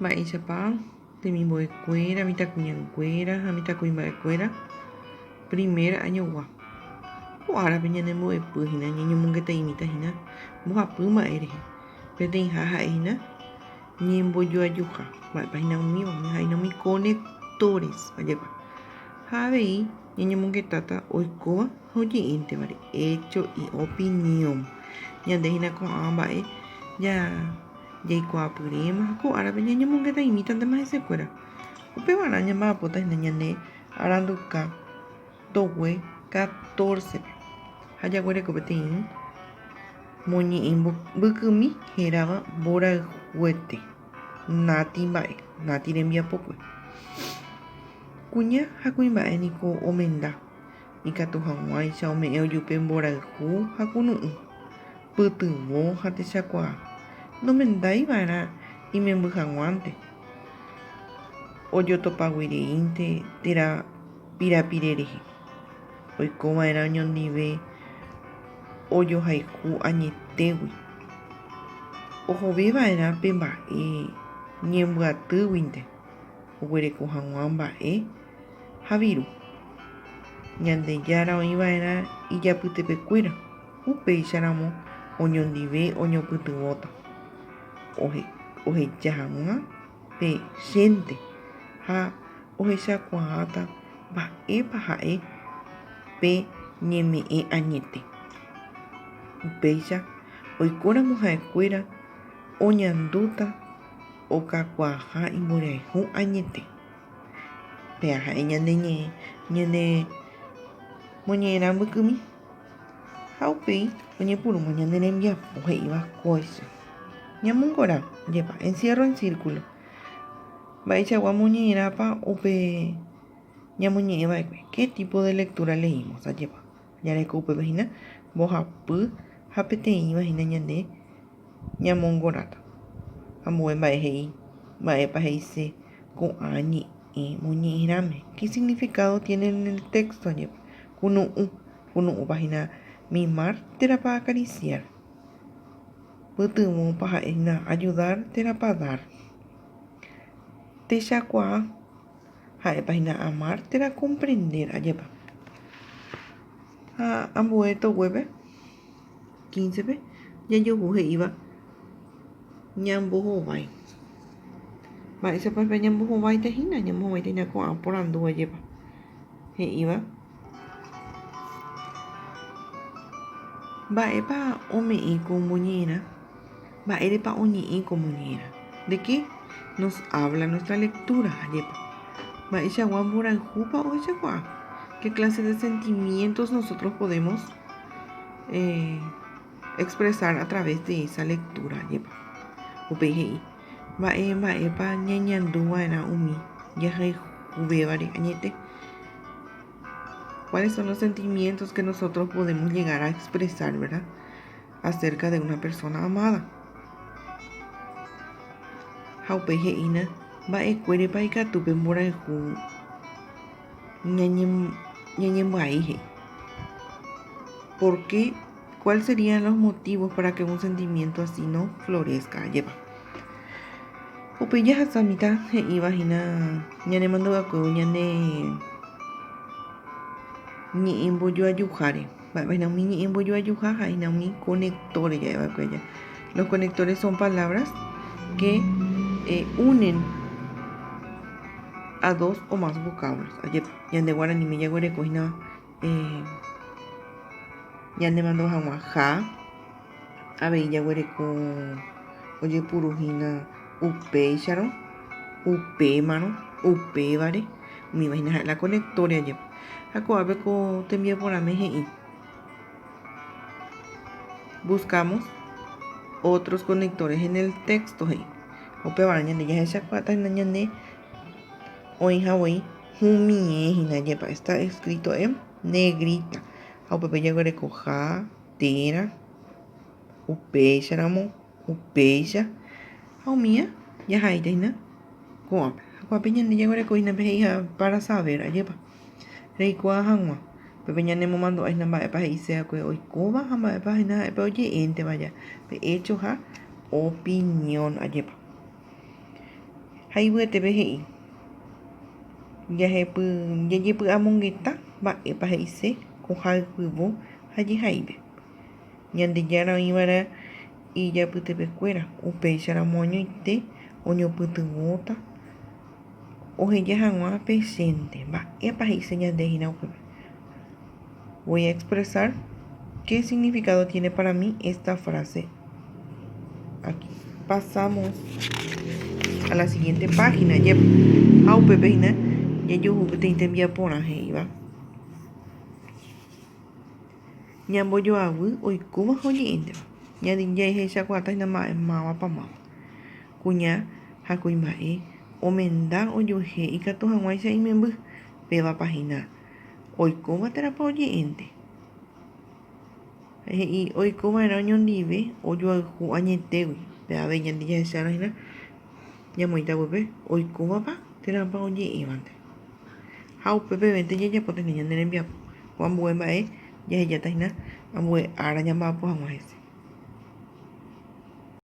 Mba'éichapa temimbo'ekuéra, mitãkuñanguéra ha mitãkuimba'ekuéra primer añogua. Ko árape ñanembo'epy hína ñañomongeta'imíta hína mbohapy mba'e rehe. Peteĩha ha'e hína ñembojoajuha, mba'épa hína umíva, umíva ha'e hína umi conectores, ajépa. Ha avei ñañomongetáta oikóva ha oje'éntevare, hecho y opinión. Ñande hína ko'ã mba'e ja. Jaikuaapyréma ha ko árape ñañemongeta'imítantema hesekuéra. Upevarã ñamba'apóta hína ñane aranduka togue catorce-pe ha jaguereko peteĩ moñe'ẽ mbykymi hérava mborayhuete, Nati mba'e, Nati rembiapokue. Kuña ha kuimba'e niko omenda ikatu hag̃uáicha ome'ẽ ojupe mborayhu ha kunu'ũ. Pytyvõ ha techakuaa. Nomendái va'erã imemby hag̃uánte, ojotopaguireínte térã pirapire rehe. Oiko va'erã oñondive ojohayhu añetégui. Ohove va'erã pe mba'e ñembyatýguinte oguereko hag̃ua mba'e ha viru. Ñandejára oĩ va'erã ijapytepekuéra. Upéicharamo oñondive oñopytyvõta oheja hag̃ua pe hénte ha ohechakuaáta mba'épa ha'e pe ñeme'ẽ añete. Upéicha oikóramo ha'ekuéra oñandúta okakuaaha imborayhu añete. Péa ha'e ñane ñe'ẽ ñane moñe'ẽrã mbykymi. Ha upéi oñepyrũma ñane rembiapo he'íva kóicha. Ñamongora jepa, encierro en círculo. Mba'eichagua moñe'ẽrãpa upe ñamoñe'ẽ va'ekue? Qué tipo de lectura leímos? Ajépa jareko upépe hína mbohapy ha peteĩva hína ñande ñamongoráta. Ambue mba'e he'i mba'épa he'ise ko'ã ñe'ẽ moñe'ẽrãme. Qué significado tiene en el texto? Ajépa kunu'ũ. Kunu'ũpa hína mimar térãpa acariciar? Pytyvõpa ha'e hína ayudar térãpa dar? Techakuaa ha'épa hína amar térã comprender ajépa? Ha ambue toguépe, quince-pe, jajohu he'íva ñambohovái. Mba'éichapa pe ñambohováita hína? Ñambohováita hína ko'ã porandu ajépa he'íva. Mba'épa ome'ẽ ko moñe'ẽrã? Mba'érepa oñe'ẽ ko moñe'ẽrã? De qué nos habla nuestra lectura? Ajépa. Mba'eichagua mborayhúpa ohechakuaa? Qué clase de sentimientos nosotros podemos eh, expresar a través de esa lectura? Ajépa. Upéi he'i, mba'e mba'épa ñañandu va'erã umi jahayhuvévare añete? ¿Cuáles son los sentimientos que nosotros podemos llegar a expresar, verdad? Acerca de una persona amada. Ha upéi he'ína, mba'ekuérepa ikatu pe mborayhu ñañembyai he'i. ¿Por qué? ¿Cuáles serían los motivos para que un sentimiento así no florezca? Ajépa. Upéi jahasamíta he'íva hína ñanemandu'akuévo ñane ñe'ẽ mbojoajuháre. Mba'épa hína umi ñe'ẽ mbojoajuha? Ha'e hína umi conectores ja'e va'ekue aja. Los conectores son palabras que eh, unen a dos o más vocablos. Ajépa ñande guaraníme jaguereko hína eh, ñanemandu'a hag̃ua ha. Avei jaguereko ojepuru hína upéicharõ, upémarõ, upévare, umíva hína ha'e la conectores ajepo. Ha ko'ápe ko tembiaporãme he'i, Buscamos otros conectores en el texto he'i. Upevarã ñande jahechakuaáta hína ñande oĩha voi humie hína ajépa, está escrito en negrita. Ha upépe jaguerekoha térã upéicharamo, upéicha ha umía jahaíta hína ko'ápe. Ha ko'ápe ñande jaguereko hína pe he'iha para saber, ajépa reikuaa hag̃ua. Upépe ñanemomandu'a hína mba'épa he'ise va'ekue oikóva ha mba'épa hína ha'e pe oje'énteva ja pe hecho ha opinión, ajépa. Ha ivyetépe he'i, Jahepy jajepy'amongeta mba'épa he'ise ko haypyvo ha jehaípe. Ñandejára oĩva'erã ijapytepekuéra, upéicharamo añoite oñopytyvõta oheja hag̃ua pe chénte. Mba'épa he'ise ñande hína upépe? Voy a expresar qué significado tiene para mí esta frase aquí. Pasamos a la siguiente página. Ha upépe hína jajuhu peteĩ tembiaporã he'íva. Ñambojoavy oikóva ha oñe'ẽnteva. Jahechakuaáta hína mba'e mávapa máva. Kuña ha kuimba'e omenda ojuehe ikatu hag̃uáicha imemby. Pévapa hína Oikóva térãpa oñe'ẽnte. He'i oiko va'erã oñondive ojoayhu añetégui. Pe avei ñande jahecharã hína ñamoĩta pype oikóvapa térãpa oñe'ẽvante. Ha upe pevénte jajapóta hína ñane rembiapo. Ko ambue mba'e jahejáta hína ambue ára ñamba'apo hag̃ua hese.